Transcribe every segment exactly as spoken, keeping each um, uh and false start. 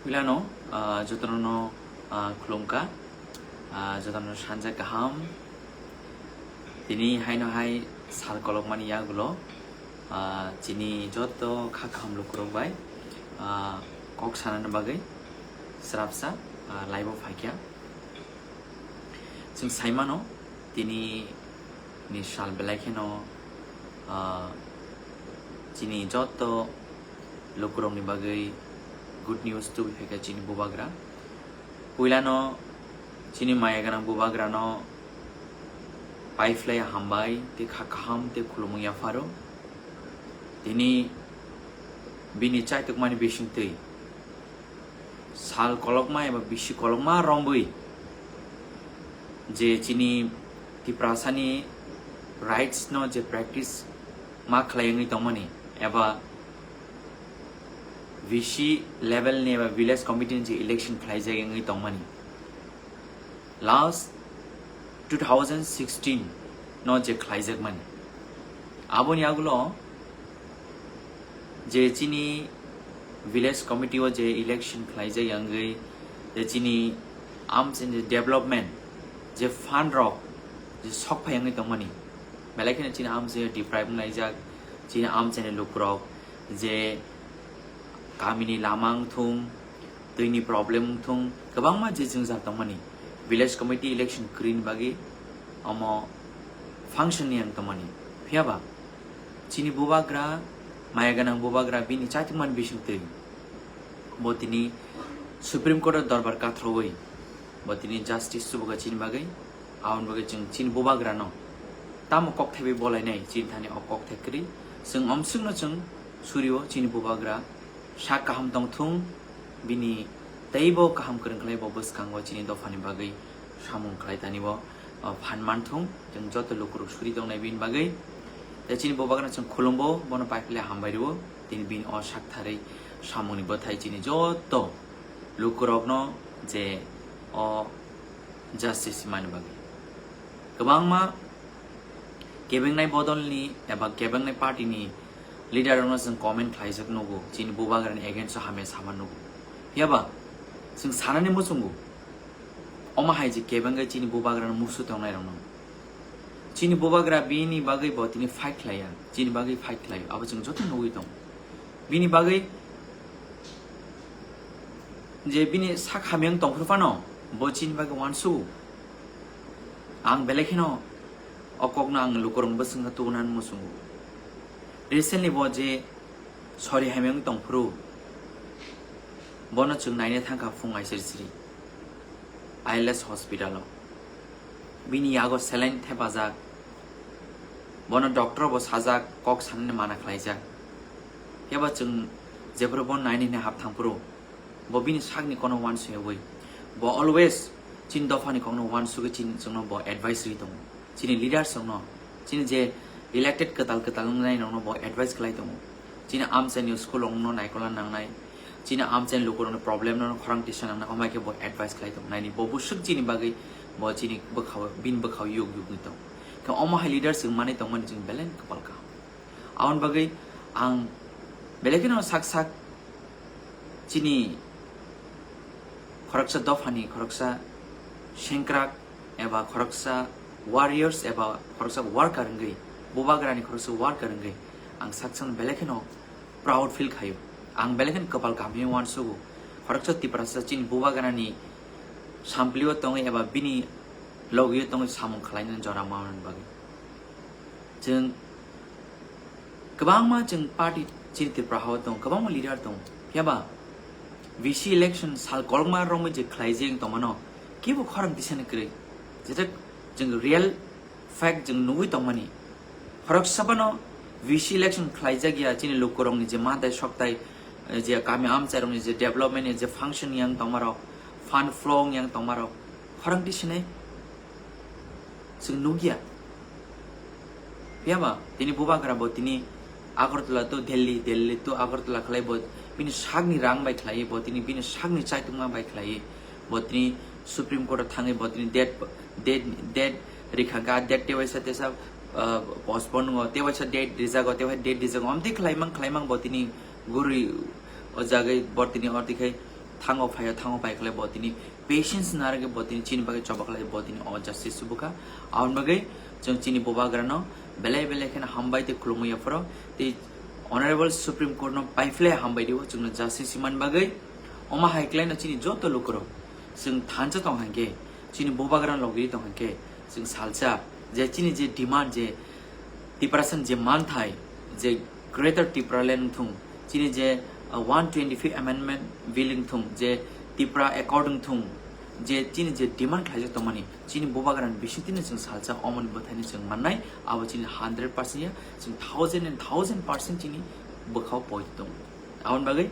Puilano, ah, jotono, ah, khulumkha, ah, jotono sanja kaham. Tini haino hai sal kolokmani yagulo, ah, chini joto kha kaham lukurok bai, ah, kok sanani bagwi srapsa, ah, live-o phaikha. Chwng saimano, tini ni sal belai kheno, ah, chini joto lukurokni bagwi good news tubui phaikha chini bubagra. Puilano chini maya gwnang bubagrano paiphlai hambai tei kha kaham tei khulumung yapharo. Tini bini chaitukmani bisingtwi sal kolokma eba bisi kolokma rombwi je chini Tiprasani rights no je practice ma khlai wngwi tongmani eba V C level ni eba village committee ni je election khlaijak wngwi tongmani last two thousand sixteen no je khlaijakmani. Aboni agulo je chini village committee o je election khlaijak wngwi je chini amchini development je fund rok je sok phai wngwi tongmani, belai kheno chini amchini deprive wnglaijak, chini amchini lukurok je kamini lama wngthung, twini problem wngthung, kwbangma je jwngjal tongmani, village committee election kwrwini bagwi omo function ni ang tongmani. Phiyaba chini bubagra, maya gwnang bubagra bini chaitukmani bisingtwi bo tini Supreme Court o dorbar kathrowi bo tini justice chubago chini bagwi. Aboni bagwi chwng chini bubagrano tamo kokthai bai bolainai chini thani o kokthai kwrwi. Chwng omswkno chwng surio chini bubagra sak kaham tongthung, bini teibo kaham kwrwng khlai bo bwskango chini dophani bagwi samung khlai tani bo, o, phan manthung. Chwng joto lukurok suri tongnai bini bagwi. Tei chini bubagrano chwng khulumbo, bono paiphlai hambai rwo. Tini bini o sak tharwi samungni bwthai chini joto lukurokno je o justice mani bagwi. Kwbangma kebengnai bodolni eba kebengnai party ni leader rokno chwng comment khlaijak nugo, chini bubagrani against o hamya sama nugo. Phiyaba chwng sanani muchungo, omo hai je kebengwi chini bubagrano musu tongnai rokno. Chini bubagra bini bagwi bo tini fight khlaiya, chini bagwi fight khlaio, abo chwng joto nugwi tongo. Bini bagwi je bini sak hamya wng tongphuru phano bo chini bagwi uansugo. Ang belai kheno o kokno ang lukurokni bwskango tubunani muchungo. Recently bo je sori hamya wng tongphuru bono chwng naina thangkha phung aisir siri I L S hospital o. Bini yago saline thepajak. Bono doctor bo sajak, kok sanani mana khlaijak. Phiya ba chwng jephuru bono naini hwnwi hap thangphuru, bo bini sakni kokno uansuyawi, bo always chini dophani kokno uansugwi chini, chwngno bo advice rwi tongo. Chini leaders rokno, chini je elected kwtal kwtal wngnai rokno bo advice khlai tongo. Chini amchaini school rokno naikolna nangnai, chini amchaini lukurokni problem no khorang tisa nangnai, omo hai khe bo advice khlai tongo. Naini bo bwswk chini bagwi bo chini bwkhao, bini bwkhao yug yugwi tongo. Khe omo hai leaders wng manwi tongmani chwng belai kwpal kaham. Aboni bagwi ang belai kheno sak sak chini khoroksa dophani khoroksa sengkrak eba khoroksa warriors eba khoroksa worker wngwi, bubagrani khoroksa worker wngwi ang sak sakno belai kheno proud feel khaio. Ang belai kheno kwpal kaham hwnwi uansugo. Khoroksa Tiprasa chini bubagrani samplio tongwi eba bini logio tongwi samung khlainani jora manani bagwi. Chwng kwbangma chwng party chini Tripura hao tongo, kwbangma leader tongo. Phiya ba V C election sal kolokma romwi je khlaijak tongmano, kebo khorang tisani kwrwi. Jetak chwng real fact chwng nugwi tongmani. Khoroksa phano V C election khlaijak ya, chini lukurokni je mantai soktai, eh, je kami amchairokni je development ni je function yang tongmarok, fund flow yang tongmarok, khorang tisani chwng nukya. Phiya ba tini bubagra bo tini Agartala to Delhi, Delhi to Agartala khlai bo bini sakni rang bai khlai bo tini bini sakni chaitungma bai khlai bo tini Supreme Court o thangwi bo tini date, date, date rikha ga date tewaisa tesa, uh, postpone ngo tewaisa date rijago tewaisa date rijago amtwi khlai mang khlai mang bo tini guri o jagwi bo tini orti khai thango phaio, thango pai khlai bo tini patience narwgwi bo tini chini bagwi choba khlai bo tini o justice subukha. Aboni bagwi chwng chini bubagrano belai belai kheno hambai tei khulumwi yapharo tei Honorable Supreme Court no paiphlai hambai dio chwngno justice man bagwi. Omo hai khlaino chini joto lukurok chwng thansa tong hangkhe, chini bubagrano logwi tong hangkhe chwng salsa je chini je demand je Tiprasani je manthai, je Greater Tipraland wngthung, chini je, uh, one twenty-fifth Amendment Bill wngthung, je Tipra Accord wngthung, je chini je demand khlaijak tongmani, chini bubagrani bisingtwino chwng salsa omoni bwthaino chwng mannai, abo chini hundred percent ya, chwng thousand and thousand percent chini bwkhao poi tong. Aboni bagwi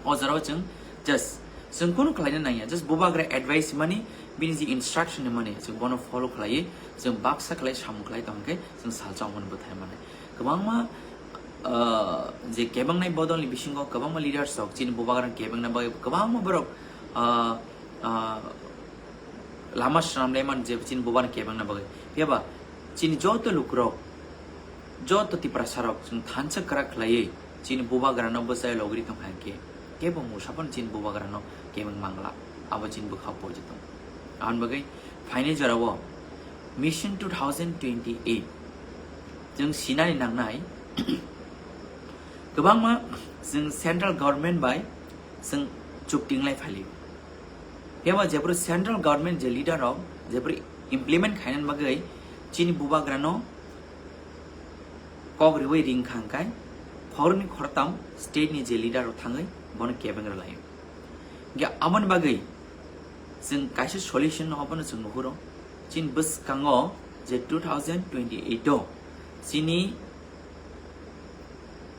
o jorao chwng just chwng kunu khlaina nangya, just bubagra advice mani, bini je instruction mani chwng bono follow khlaiwi chwng baksa khlai samung khlai tongkhe chwng salsa omoni bwthai mani. Kwbangma, ah, je kebengnai bodolni bisingo kwbangma leaders rok chini bubagrano kebengna bagwi kwbangma borok, ah, ah, lama swnamlaiman je chini bubagrano kebengna bagwi. Phiyaba chini joto lukurok, joto Tiprasarok chwng thansa kwrak khlaiwi chini bubagrano bwchai logri tong hai khe kebo musaphano chini bubagrano kebeng mangla, abo chini bwkhao poito tong. Aboni bagwi phaini jorao Mission two thousand twenty-eight chwng sinani nangnai kwbangma chwng central government bai chwng chukti wnglai phailio. Phiya ba jephru central government je leader rok jephru implement khainani bagwi chini bubagrano kok riwi ring kha hwnkhe khoroknwi khoroktham state ni je leader rok thangwi bono kebeng rwlaio. Hwnkhe aboni bagwi chwng kaisa solution no obono chwng nuhuro. Chini bwskango je two thousand twenty-eight o chini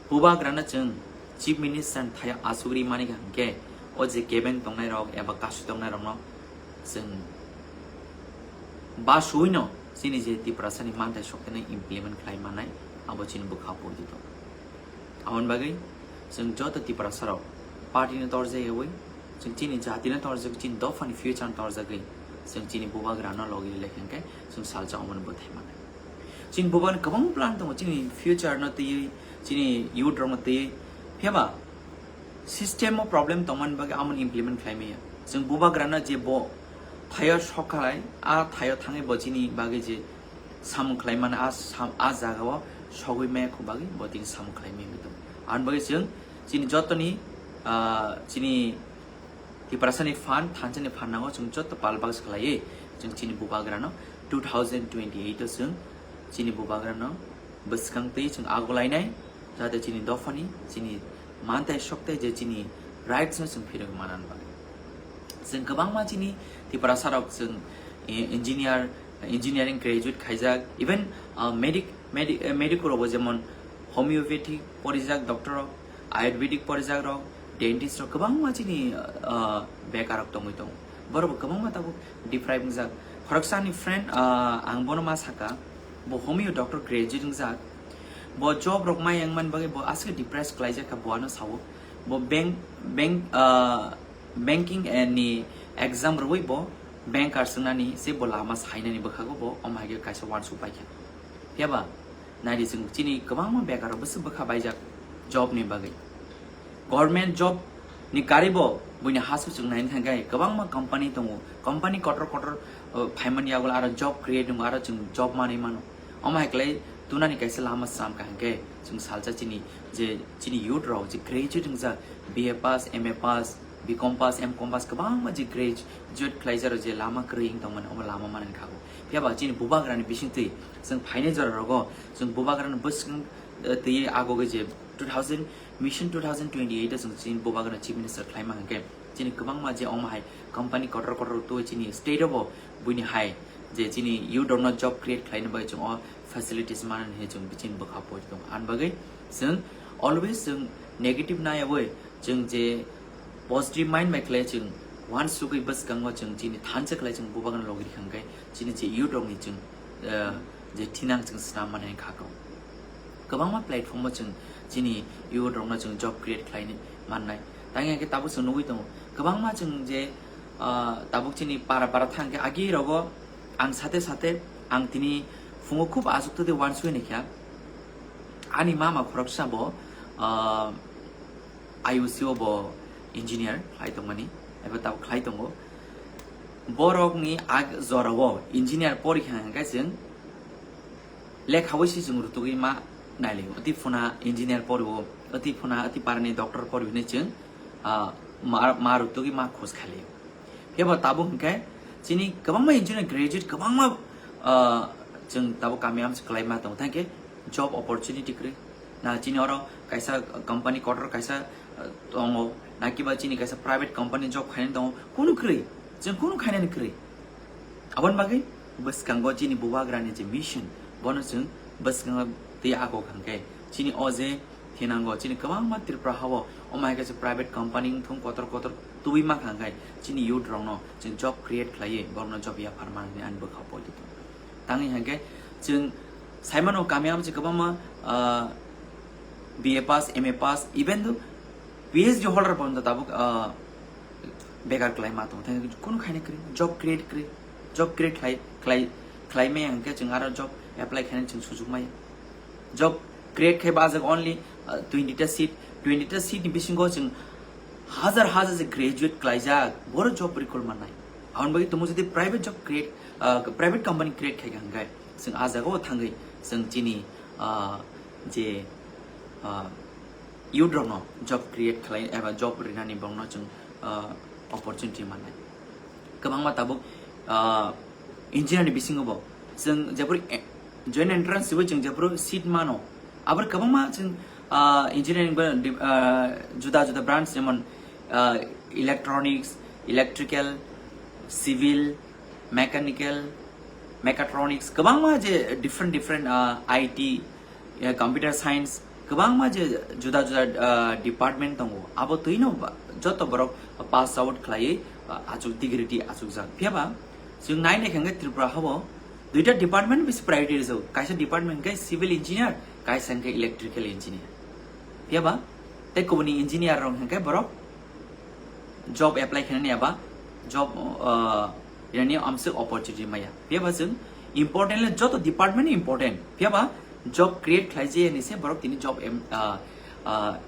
bubagrano chwng Chief Minister ni thaio achugwi mani kha hwnkhe o je kebeng tongnai rok eba kasui tongnai rokno chwng basuino chini je Tiprasani manthai soktwino implement khlai manai abo chini bwkha poito. Aboni bagwi chwng joto Tiprasarok party no torjak yawi chwng chini jati no torjak, chini dophani future no torjagwi chwng chini bubagrano logi lekha hwnkhe chwng salsa omoni bwthai manai. Chini bubagrani kwbang plan tongo, chini future no twiwi, chini youth rokno twiwi. Phiya ba system o problem tongmani bagwi amoni implement khlai maya. Chwng bubagrano je bo thaio sok khalai, a thaio thangwi bo chini bagwi je samung khlai mano, a sam-, a jagao sogwi maya kho bagwi bo tini samung khlai maya wngwi tongo. Aboni bagwi chwng chini jotoni, ah, chini Tiprasani phan, thansani phan nango chwng joto pal baksa khlaiwi chwng chini bubagrano two thousand twenty-eight o chwng chini bubagrano bwskang twi chwng agulainai, jate chini dophani, chini manthai sokthai je chini rights no chwng phirogwi manani bagwi. Chwng kwbangma chini Tiprasarok chwng, eh, engineer, engineering graduate khaijak, even, ah, medic, medic, eh, medic rokbo jemon homeopathy porijak doctor rok, ayurvedic porijak rok, dentist rok kwbangma chini, ah, bekar rok tongwi tongo. Borok bo kwbangma tabuk deprive wngjak. Khoroksa ni friend, ah, ang bono ma saka, bo homeo doctor graduate wngjak. Bo job rok ma yang man bagwi bo aswk depressed khlaijak kha, bo ano sao. Bo bank, bank, ah, banking, eh, ni exam rwui bo banker swngnani se bo lama sainani bwkhago bo omo hai khe kaisa uansuk paikha. Phiya ba naidi chwng chini kwbangma bekar rok bwswk bwkha baijak job ni bagwi. Government job ni karibo buini hasu chwng naina thangkhe kwbangma company tongo, company kotor kotor, uh, phaimani yagulo aro job create wngo, aro chwng job manwi mano. Omo hai khlai tunani kaisa lama cham kaham khe chwng salsa chini je chini youth rok je graduate wngjak, B A pass, M A pass, B Com pass, M Com pass kwbangma je graduate khlaijak rok je lama kwrwi wng tongmani omo lama manani khago. Phiya ba chini bubagrani bisingtwi chwng phainai jora rogo chwng bubagrano bwswk, eh, twiwi agogwi je two thousand, Mission two thousand twenty-eight o chwng chini bubagrano Chief Minister khlaima hwnkhe chini kwbangma je omo hai company kotor kotor twi chini state o bo buini hai je chini youth rokno job create khlaina bagwi chwng o facilities manani hinwi chwng chini bwkha poito tongo. Ani bagwi chwng always chwng negative naiyawi chwng je positive mind bai khlai chwng uansugwi bwskango chwng chini thansa khlai chwng bubagrano logi rikha hwnkhe chini je youth rokni chwng, eh, je thinang chwng snam manai kha kok. Kwbangma platform o chwng chini youth rokno chwng job create khlai mannai. Tang hwnkhe tabuk chwng nugwi tongo. Kwbangma chwng je, ah, tabuk chini para para thang khe agi rogo ang sate sate ang tini phungo khub achuk twi uansugwi naikha. Ani mama khoroksa bo, ah, I O C o bo engineer khlai tongmani, eba tabuk khlai tongo. Borokni ag jorao engineer porikha hwnkhe chwng lekhawi se chwng rutugwi ma nailio. Ati phuna engineer porio, ati phuna ati parani doctor porio hinwi chwng, ah, ma, ma rutugwi ma khos khailio. Phiya ba tabuk hwnkhe chini kwbangma engineer graduate kwbangma, ah, chwng tabuk kami amsa kwlai ma tongo. Thank you. Job opportunity kwrwi. Na chini oro kaisa company kotor kaisa, ah, tongo. Na kiba chini kaisa private company job khainani tongo. Kunu kwrwi. Chwng kunu khainani kwrwi. Aboni bagwi bwskango chini bubagrani je mission, bono chwng bwskango twi ago kha hwnkhe chini o je thinango chini kwbangma Tripura hao omo hai khe private company wngthung kotor kotor tubui ma kha hwnkhe chini youth rokno chwng job create khlaiwi borokno job yaphar man hwnwi ani bwkha poito tongo. Tangwi hwnkhe chwng saimano kami amchi kwbangma, ah, B A pass, M A pass, even though P H D holder bondo tabuk, ah, bekar kwlai ma tongo. Thang kunu khaina kwrwi, job create kwrwi, job create khlai, khlai, khlai maya hwnkhe chwng aro job apply khaina chwng sujuk maya. Job create khai ba ajak only, ah, twenty ta seat, twenty ta seat ni bisingo chwng hajar hajar je graduate khlaijak, boro job recall mannai. Aboni bagwi tumo jodi private job create, ah, private company create khai hwnkhe chwng a jagao thangwi chwng chini, ah, je, ah, youth rokno job create khlai eba job rinani borokno chwng, ah, opportunity mannai. Kwbangma tabuk, ah, engineer ni bisingo bo chwng jephuru, eh, joint entrance hiwi chwng jephuru seat mano, aboni kwbangma chwng, ah, engineering ba di-, ah, juda juda branch jemon, ah, electronics, electrical, civil, mechanical, mechatronics, kwbangma je different different, ah, I T, eh, computer science, kwbangma je juda juda, ah, department tongo, abo twino ba-, joto borok pass out khlaiwi, ah, achuk degree di achukjak. Phiya ba chwng nai nai khe hwnkhe Tripura habo duita department bisi priority rijak. Kaisa department hwnkhe civil engineer, kaisa hwnkhe electrical engineer. Phiya ba tei kubuni engineer rok hwnkhe borok job apply khainani eba job, ah, rinani amswk opportunity maya. Phiya ba chwng important le joto department important. Phiya ba job create khlai je ni se borok tini job em-, ah, ah,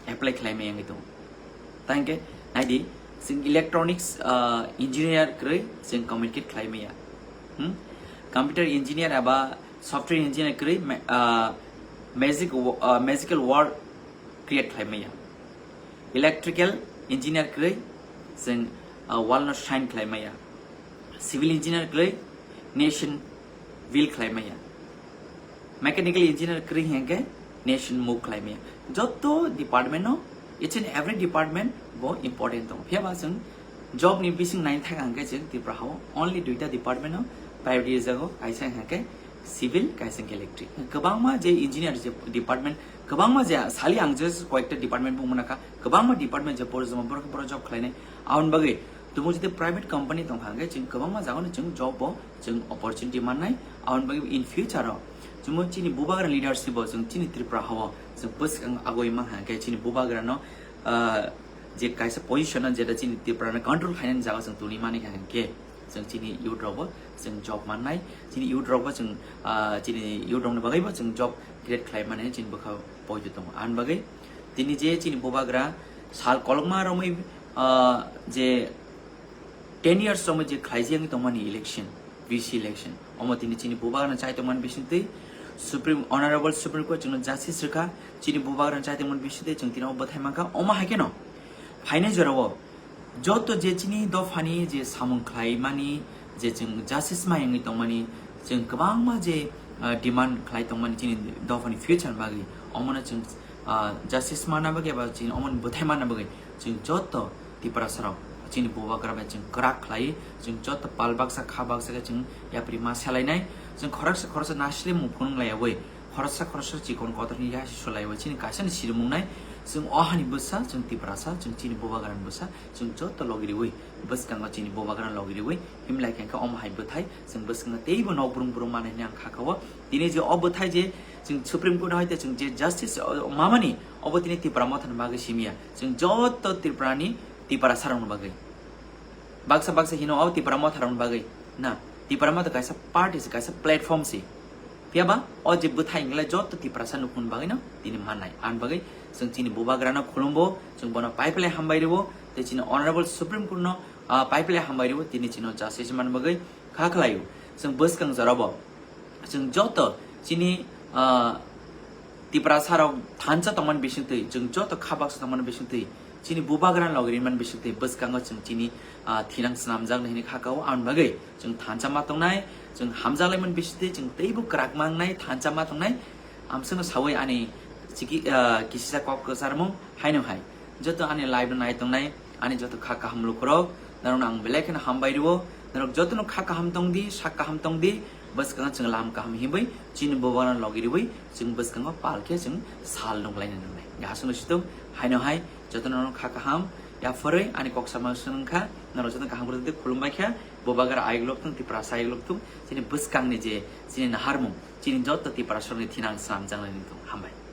apply khlai maya wngwi tongo. Tangke naidi chwng electronics, ah, engineer kwrwi chwng communicate khlai maya. Hmm? Computer engineer eba software engineer kwrwi ma-, ah, magic wo-, ah, magical world create khlai maya. Electrical engineer kwrwi chwng, ah, wall no shine khlai maya. Civil engineer kwrwi nation build khlai maya. Mechanical engineer kwrwi hwnkhe nation move khlai maya. Joto department no, each and every department bo important tongo. Phiya ba chwng job ni bising nai thang hwnkhe chwng Tripura hao only duita department no priority rijago, kaisa hwnkhe civil, kaisa hwnkhe electric. Kwbangma je engineer je department, kwbangma je sali ang je koyekta department bung mwnakha, kwbangma department je porjoma borok borok job khlainai. Aboni bagwi tumo jodi private company tongkha hwnkhe chwng kwbangma jagano chwng job bo chwng opportunity mannai. Aboni bagwi in future o chwngbo chini bubagra leadership bo chwng chini Tripura hao chwng bwskang agoi mankha hwnkhe chini bubagra no, ah, je kaisa position o jeta chini Tripura no control khainani jaga chwng tuli mani kha hwnkhe chwng chini youth rok bo chwng job mannai, chini youth rok bo chwng, ah, chini youth rok ni bagwi bo chwng job create khlai mani chini bwkha poito tongo. Aboni bagwi tini je chini bubagra sal kolokma romwi, ah, je ten years romwi je khlaijak wngwi tongmani election, V C election, omo tini chini bubagrano chai tongmani bisingtwi Supreme, Honorable Supreme Court chwngno justice rwkha, chini bubagrano chai tongmani bisingtwi chwng tini omo bwthai mankha, omo hai kheno phainai jorao joto je chini dophani je samung khlaimani je chwng justice ma wngwi tongmani, chwng kwbangma je, ah, demand khlai tongmani chini dophani future bagwi, omono chwng, ah, justice mana bagwi eba chini omoni bwthai mana bagwi chwng joto Tiprasa rok chini bubagra bai chwng kwrak khlai, chwng joto pal baksa kha baksa khe chwng yapri ma selainai, chwng khoroksa khoroksa nasle mung phunung laiyawi, khoroksa khoroksa chikon kotor ni yaisi sulaiwi chini kaisa ni sirimung nai, chwng o hani bwsa, chwng Tiprasa, chwng chini bubagra ni bwsa, chwng joto logi riwi, bwskango chini bubagra logi riwi, himlai khe omo hai bwthai, chwng bwskango teibo nok brung brung manwi hwnwi ang kha kha o, tini je o bwthai je chwng Supreme Court hai te chwng je justice, o, mamani, obo tini Tipra Motha ni bagwi simiya, chwng joto Tripura ni Tiprasa rok ni bagwi. Baksa baksa hino o Tipra Motha rok ni bagwi. Na, Tipra Motha kaisa party se, kaisa platform se. Phiya ba o je bwthai wngkhe joto Tiprasa nukhung bagwi no tini mannai. Ani bagwi Chwng chini bubagrano khulumbo, chwng bono paiphilai hambai rwo, tei chini Honorable Supreme Court no, ah, paiphilai hambai rwo, tini chino justice man bagwi kha khlaio. Chwng bwskang jorabo, chwng joto chini, ah, Tiprasa rok thansa tongmani bisingtwi, chwng joto kha baksa tongmani bisingtwi, chini bubagrano logi rinmani bisingtwi bwskango chwng chini, ah, thinang swnamjaknai hwnwi kha kao. Aboni bagwi chwng thansa ma tongnai, chwng hamjaklaimani bisingtwi chwng teibo kwrak ma wngnai, thansa ma tongnai. Amswkno sawi ani chiki, ah, kisisa kok kwcharmung haino hai. Joto ani live no nai tongnai, ani joto kha kaham lukurok, norokno ang belai kheno hambai rwo. Norok jotono kha kaham tong di, sak kaham tong di, bwskango chwng lam kaham himwi, chini bubagrano logi rwi, chwng bwskango pal khe chwng sal nunglaina nangnai. Aswkno situng, haino hai, jotono norok kha kaham, yapharwi ani kok sama swngkha, norok jotono kaham kwrwng tei khulumbai kha, bubagra ayuk lok thung, Tiprasa ayuk lok thung, chini bwskangni je, chini naharmung, chini joto Tiprasarokni thinang swnamjaknai wng thung. Hambai.